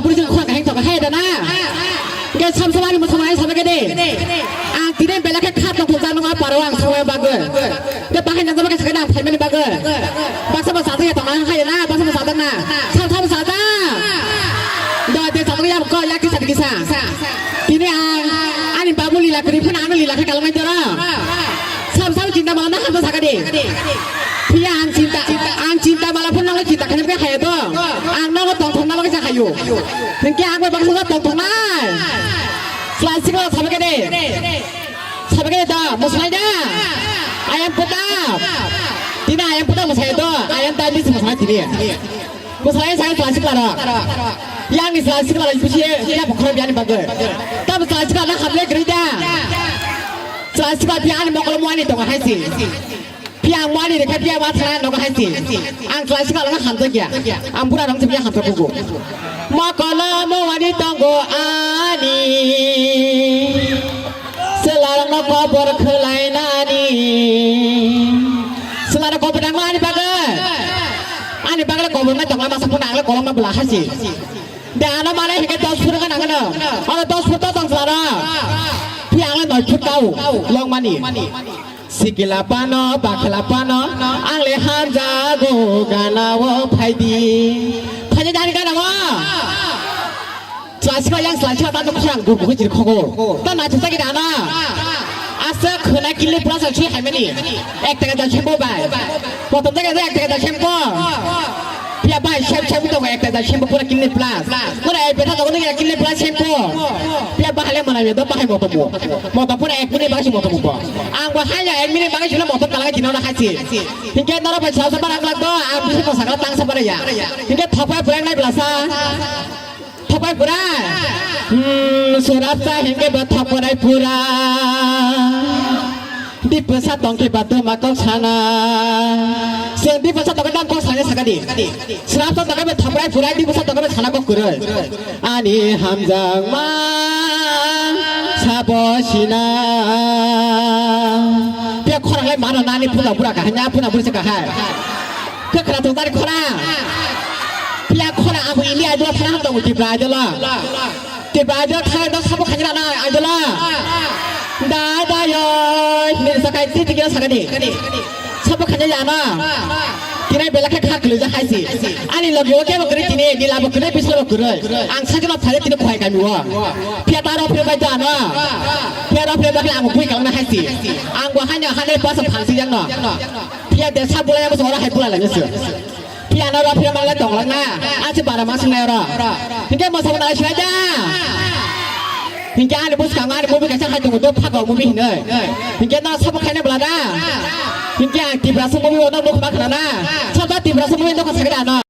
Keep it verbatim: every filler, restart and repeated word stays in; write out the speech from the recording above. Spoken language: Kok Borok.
Buri jeng khwa kaheng thok hai da na. Ke sam sam ani musam ai sabe ke de. Ang tine bela khe khat tong thok jang nang paro ang sumai bagwi. Ke bahai nang jaba ke sakhe nang phaimani bagwi. Baksa ba sada ya tong hai na, baksa ba sada na. Sam sam sada. Do de sada ya ko ya kisa kisa. Tine ang ani babu lila kri phun ano lila khe kalmai dara. Sam sam chinta mala na hamba sakade. Phiya ang chinta, ang chinta mala phun nang chinta khe khe haya do. Ang nang tong thok na bagwi sa hayo. Hingke ang bai baksa tong thok nai. Sila sikla sabe kene. Sabe kene da, muslai da. Ayam pota. Tina ayam pota muslai do. Ayam tadi muslai tini. Muslai saya sila sikla da. Yang ni sila sikla da bisi ya bukhara biani bagwi. Tam sila sikla na hamle gri da. Sila sikla biani mokol muani tong haisi. Phiya ang mani rekha phiya ma thana nogo haisi. Ang class ka langa hamjakya. Ang pura rong chipya hamjak kugo. Mokolo mo wani tongo ani. Selarang no kobor khelainani. Selarang kobor nang ani bagai. Ani bagai kobor ngai tongo masa pun ang le kolong ma bela haisi. Da ano mane hike dos pura kan ang no. Ano dos pura tong selarang. Phiya ang le noi pura tau long mani. Sikila pano, bakla pano, ang le hamjago gana o phaidi. Phaidi dari gana o. Slasima yang slasima tano khurang gur buku jir khogo. Ta na chuta gida na. Asa khuna kile plus ang chui haimani. Ek taka jal chembo bai. Motom taka ek taka jal chembo. Pia bai sem sem to ek taka jal chembo pura kile plus. Pura ek beta to kile plus chembo. Pia bahale mana ya do bahai motom. Motom pura ek minute bagasi motom ko. Ang bo haya ek minute bagasi na motom kala jino na hasi. Hingke noro bai sasa barang lagdo, ang bisi ko sakla tang sa baraya. Hingke thopai pura nai belasa. Thopai pura. Hmm, surap sa hingke ba thopai pura. Dipasa tongke ba tuma kok sana. Seng dipasa tongke dam kok sana sakadi. Srap tongke ba thopai pura dipasa tongke ba sana kok kuroi. Ani hamjak ma sabo sina. Pia khorang lai mano nani puna pura kahanya puna pura kahai. Kekra tong tari khorang. Pia khorang abu ini ajo pura tong uti pura ajo la. Tipra ajo thai do sabo khajira na ajo la. Da da yo. Ni sakai ti ti kira sagadi. Sabo khajira ya na. Kinai bela khe kha kulu ja haisi. Ani logi o kebo kri tini di labo kri bislo kri. Ang sajima phale tini khoi kami wo. Pia ta ro phi bai ja na. Pia ro phi bai ang pui kang na haisi. Ang bo hanya hane pas phang si yang no. Pia de sa bulai ang so ora hai bulai la nyesu. Piano ro phira mangla tonglang na. Achi bara masing na ro. Hingke mosa mona sila ja. Hingke ani bus kang ani movie kaisa hai tongo do phago movie hinoi. Hingke na sabo khaina bela da. Hingke ang Tiprasa movie ono nuk mak na na. Sabo Tiprasa movie nuk sakira na.